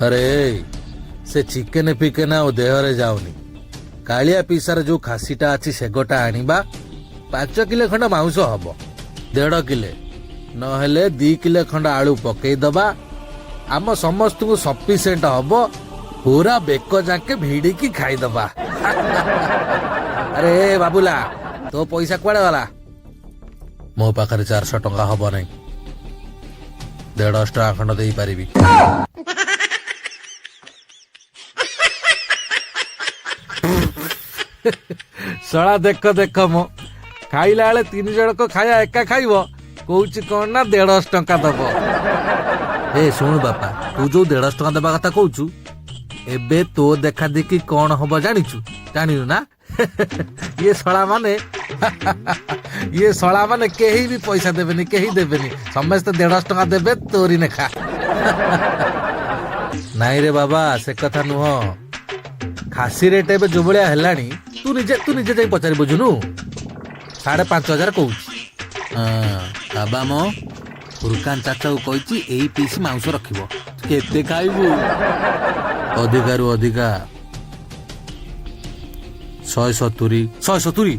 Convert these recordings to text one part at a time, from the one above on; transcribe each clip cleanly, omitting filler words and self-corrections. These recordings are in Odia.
ଆରେ ସେ ଚିକେନ ଫିକେନ ଆଉ ଦେହରେ ଯାଉନି। କାଳିଆ ପିସାର ଯୋଉ ଖାସିଟା ଅଛି ସେଗଟା ଆଣିବା। 5 କିଲୋ ଖଣ୍ଡ ମାଉଁସ ହବ, 1.5 କିଲେ ନହେଲେ 2 କିଲୋ ଖଣ୍ଡ ଆଳୁ ପକେଇଦବା। ଆମ ସମସ୍ତଙ୍କୁ ସଫିସିଏଣ୍ଟ ହବ, ପୁରା ବେକ ଯାକେ ଭିଡିକି ଖାଇଦବା। ଆରେ ବାବୁଲା, ତୋ ପଇସା କୁଆଡେ ଗଲା? ମୋ ପାଖରେ 400 ଟଙ୍କା ହବ ନାହିଁ, 150 ଟଙ୍କା ଖଣ୍ଡ ଦେଇପାରିବି। ଶଳା ଦେଖ ଦେଖ, ମୋ ଖାଇଲା ବେଳେ 3 ଜଣକ ଖାଇବା ଏକା ଖାଇବ, କହୁଛି କଣ ନା 150 ଟଙ୍କା ଦବ। ଏ ଶୁଣୁ ବାପା, ତୁ ଯୋଉ 150 ଟଙ୍କା ଦେବା କଥା କହୁଛୁ, ଏବେ ତୋ ଦେଖା ଦେଖି କଣ ହବ ଜାଣିଛୁ? ଜାଣିନୁ ନା? ଇଏ ଶଳା ମାନେ, ଇଏ ଶଳା ମାନେ କେହି ବି ପଇସା ଦେବେନି, କେହି ଦେବେନି, ସମସ୍ତେ 150 ଟଙ୍କା ଦେବେ ତୋରି ନେଖା। ନାଇଁ ରେ ବାବା, ସେ କଥା ନୁହଁ। ଖାସି ରେଟ୍ ଏବେ ଯୋଉ ଭଳିଆ ହେଲାଣି, ତୁ ନିଜେ ଯାଇ ପଚାରି ବୁଝୁନୁ। 5,500 କହୁଛି। ହଁ ବାବା, ମୋ ଫୁରକାନ ଚାଚାକୁ କହିଛି ଏଇ ପିସ୍ ମାଉଁସ ରଖିବ। କେତେ ଖାଇବୁ? ଅଧିକାରୁ ଅଧିକା 170। 170?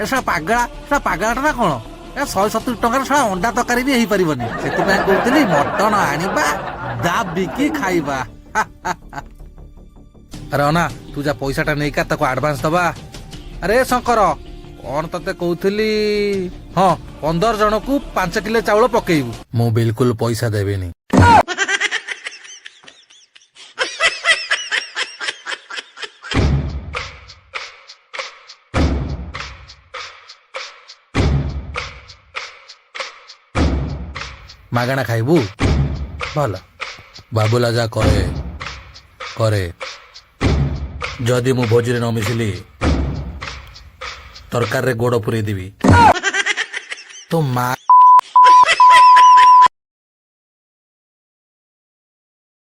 ଏ ଶଳା ପାଗଳା, ଶଳା ପାଗଳାଟା ନା କଣ? ଏ 170 ଟଙ୍କାରେ ଶଳା ଅଣ୍ଡା ତରକାରୀ ବି ହେଇପାରିବନି। ସେଥିପାଇଁ କହୁଥିଲି ମଟନ ଆଣିବା, ଦାବିକି ଖାଇବା। ଆରେ ଅନା, ତୁ ଯା ପଇସାଟା ନେଇକା, ତାକୁ ଆଡଭାନ୍ସ ଦବା। ଆରେ ଶଙ୍କର, କଣ ତତେ କହୁଥିଲି, ହଁ, 15 ଜଣକୁ 5 କିଲୋ ଚାଉଳ ପକେଇବୁ। ମୁଁ ବିଲକୁଲ ପଇସା ଦେବିନି। ମାଗଣା ଖାଇବୁ ଭଲ। ବାବୁଲା ଯା କରେ କରେ, ଯଦି ମୁଁ ଭୋଜିରେ ନ ମିଶିଲି ତରକାରୀରେ ଗୋଡ଼ ପୁରେଇ ଦେବି। ତୋ ମା।